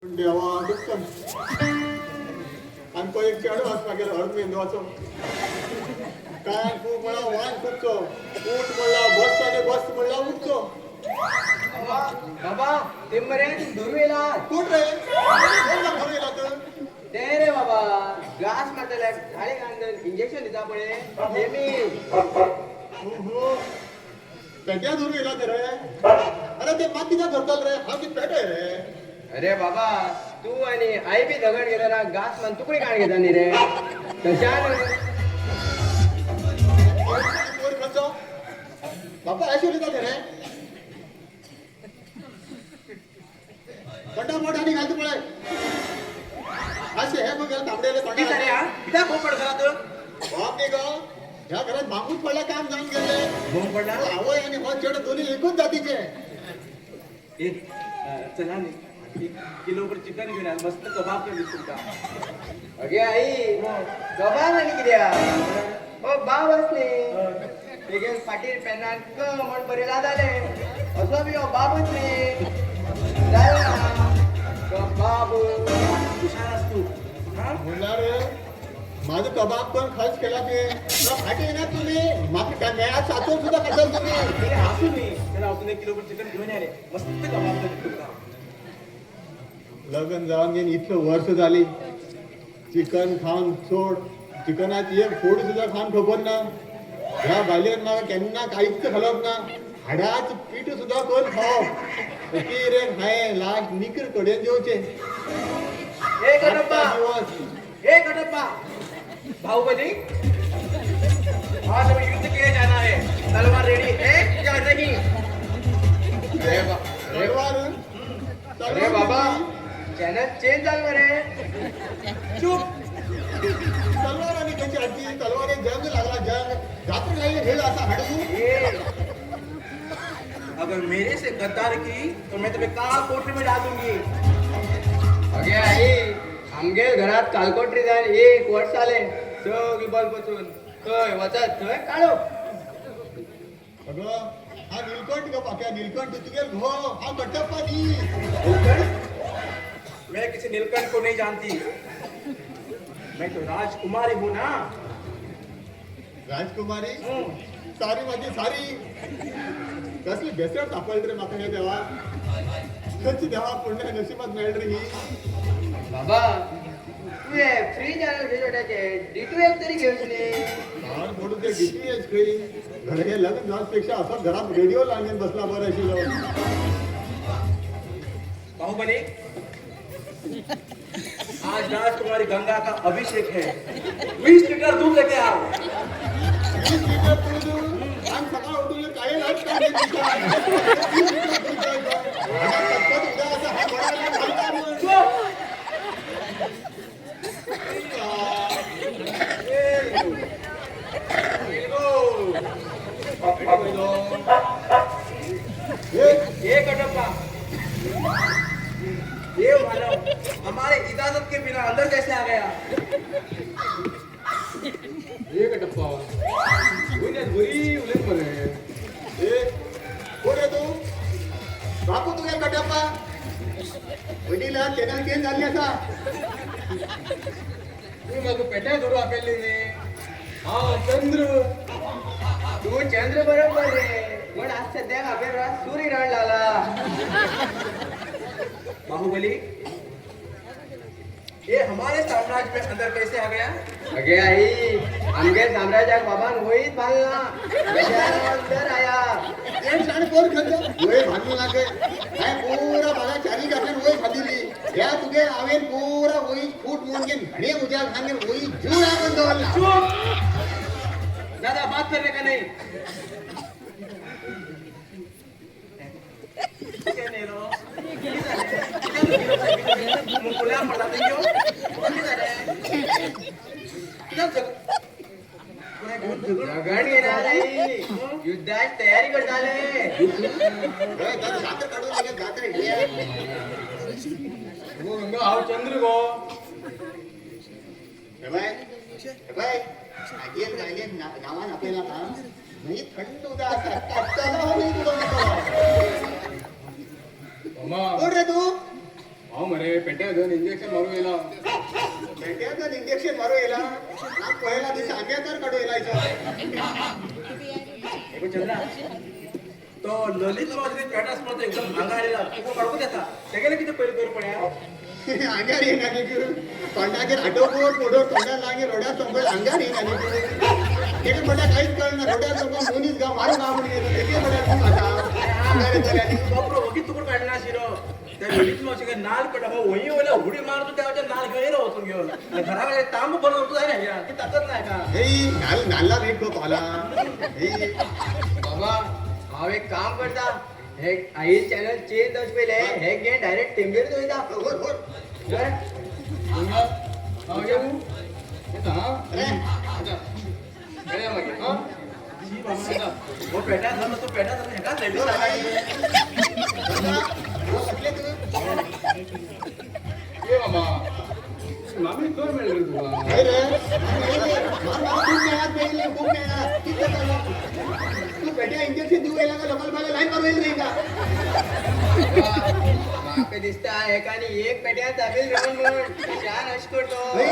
देवा दुखता. आनी तो एक चेडो आसा मागीर अर्द मेंदवाचो. कान खूब म्हणला वान खुबचो, ऊठ म्हणला बस आनी बस म्हणला उठचो. बाबा बाबा, ते मरे धरून येला. कोण रे? कोण धरून येला तर? ते रे बाबा, घास मारतल्याक गाळी घालून इंजेक्शन दिता पळय ते मी. हो हो, पेट्या धरून येला ते रे. अरे ते मात कित्याक धरताल रे? हांव कितें पेटे रे? अरे बाबा, तू आणि आई बी दगड घेताना घास मान तुकडी काढ घेता न्ही रे, तशान. वर खंयचो बापा अशें उलयता ते रे? तोंडा मोठ आनी घालता पळय अशें हे मग तांबडेले कितें जालें तोंडा. हा? कित्याक बोंब पडला तर? बाप न्ही गो, ह्या घरात बांबूच पडल्या काम जावन गेल्ले. बोंब पडला? आवय आनी हो चेडो दोनी एकूच जातीचे. ए, चला न्ही, एक किलोभर चिकन घेऊन या, मस्त कबाब करून तुमका. अगे आई, कबाब आनी कित्याक? ओ बाब आसली तेगे फाटीर पेनान क म्हण बरयला जालें. असो बी हो बाबूच न्ही जालें ना कबाब. हुशार आस तू हा. म्हणल्यार माझं कबाब पण खर्च केला ते फाटी येणार तुम्ही म्हाका काय मेळा सातून सुद्धा खाताल तुम्ही. अरे आसूं न्ही, चला वचून एक किलोभर चिकन घेऊन या रे, मस्त कबाब करून तुमका. लग्न जावन घेवन इतलें वर्स जाली, चिकन खावन सोड, चिकनाची एक फोड सुद्दां खावन खबर ना. ह्या बायलेन म्हाका केन्ना कांयच घालप ना. हाडाच पीठ सुद्दां करून खावप की रे हांवें लास्ट निकर कडेन जेवचें. ए कटप्पा. दिवस. ए कटप्पा, बाहुबली, आज हमें युद्ध के लिए जाना है, तलवार रेडी है या नहीं? अरे अरे तलवार. अरे बाबा, चॅनल चेंज जाल मरे. चुप. तलवार आनी खंयची हाडची? तलवार एक जंग लागला, जंग जात्रा लागली, खेळ आसा हाडू. ए. अगर मेरे से गद्दारी की तो मैं तुम्हें काल कोठरी में डाल दूंगी. अगे आई, आमगे घरात कालकोटरी जावन एक वर्स जालें, सगळी बल्ब वचून थंय वचत थंय काळोख. अगं, हा नीलकंठ ग पाक्या, नीलकंठ तुगेल घो, हा कटप्पा न्ही. मैं किसी नीलकंठ को नहीं जानती, मैं तो राजकुमारी हूँ ना. राजकुमारी? सारी माझी सारी. कसली बेसर सापडली रे म्हाका हे देवा. खंयची देवा पुण्य नशिबात मेळ्ळी रे ही. बाबा, तुवें फ्री चॅनल घेवचे, डी टू एच तरी घेवचे न्ही. हाड म्हणून ते डीटीएच खंय घर. हे लग्न जावपेक्षा असो घरात रेडिओ लावन बसला बरं आशिल्लो. बाहुबली, आज राजकुमारी गंगा का अभिषेक है, 20 लीटर दूध लेके आओ. 20 लिटर दूध? आणि सकाळ उठून काय लाज काढली तिच्या. 20 लिटर दूध जायचं. हाडात चटकत उद्या असं हात वडायला घालता मग. चुप. हे, ये कटप्पा, ये मानव हमारे इजाजत के बिना अंदर कैसे आ गया? हे कटप्पा, बरी उलयत मरे. ए, कोण रे तू? बापू तुगे कटप्पा. वडीला चॅनल चेंज जाल्ली आसा. तूं म्हाका पेट्याक धरून आपयल्ली न्ही. हांव चंद्र. तूं चंद्र बरोबर रे, पण आज सद्याक हांवें सूर्य ग्रहण लागला. बाहुबली, ये हमारे साम्राज्य में अंदर कैसे आ गया? अगे आई, आमगे साम्राज्याक बाबान वयीत बांदला, अंदर आया. एक शाणे पोर खंयचो वय भांदू नाके. हांवें पुरा म्हाका चारी घातल्यान वय खादिल्ली. ह्या तुगे हांवें पुरा वय फूट मोडून घेवन घणे उज्याक खावन घेवन वय जीव लागून दवरला. चुप, ज्यादा बात करने का नहीं. कितें न्ही रो? कितें जालें? कित्याक मुकुल्यार पडला तेंच्यो? कितें जालें? कित्याक झगड? झगड घेना आई, युद्धाची तयारी करताले. हय, दादा, जात्रा काडून लागेल जात्रा हे. गो गंगा, हांव चंद्र गो. हे बाय, हे बाय, आगेल गायलेन नावान आपयला हा न्हय. थंड उदक आसा, तापतलो न्हय तुका म्हाका. मामा. कोण रे तू? हांव मरे पेट्या घेवन इंजेक्शन मारूंक येयला. पेट्याचं इंजेक्शन मारू येला ना पळयला दिसा आंग्यातर काडू येला हिचो. हे चंद्रा, तो ललित मावशी पेटास पडतो एकदम हांगा आलेला तुका काडूंक येता तेगेले कितें पयलीं कर पळया. आंगार येना न्ही तोंडाचेर आटोवप फोडो तोंडार लागीं रोड्यार सोंपय आंगार येना न्ही. तेका म्हटल्यार कांयच कळना. रोड्यार सोंपा मनीस गांव मारू गांव म्हणून येता तेके म्हटल्यार तूं खाता आंगार येतले आनी कोपरो वगीत तुकडो काडना आशिल्लो. त्या ललित मावशी नाल पडटा वंय वयल्या उडी मारतो त्या नाल घेवन येयलो वचून घेवन आनी घरा कडेन तांबो बनवतो जायना ह्या ती ताकद ना हेका. हेय नाल नाल्ला रेट गो पावला हेय. बाबा, हांव एक काम करता, हे आई चॅनल चेंज जावचे पयले हे गेम डायरेक्ट तेमगेरूच वयता. होर होर. बरें. हांव येवं येता. हा. अरे. आतां मेळया मागीर. हा. शी बाबा, हो पेटा धरलो तो पेटा धरलो हेकाच ललित हो तूं. ये मामा, मामी खंय मेळ्ळी रे तुका? हय रे, खूब मेळात पयलीं खूब मेळात. कितें जाता तूं पेट्या इंजेक्शन दिवं येयला काय लोकांना बायला लायन मारू येयली रे हिंगा? म्हाका दिसता एकाने एक पेट्या चाबील रावन म्हण शान अशें करतो. हय.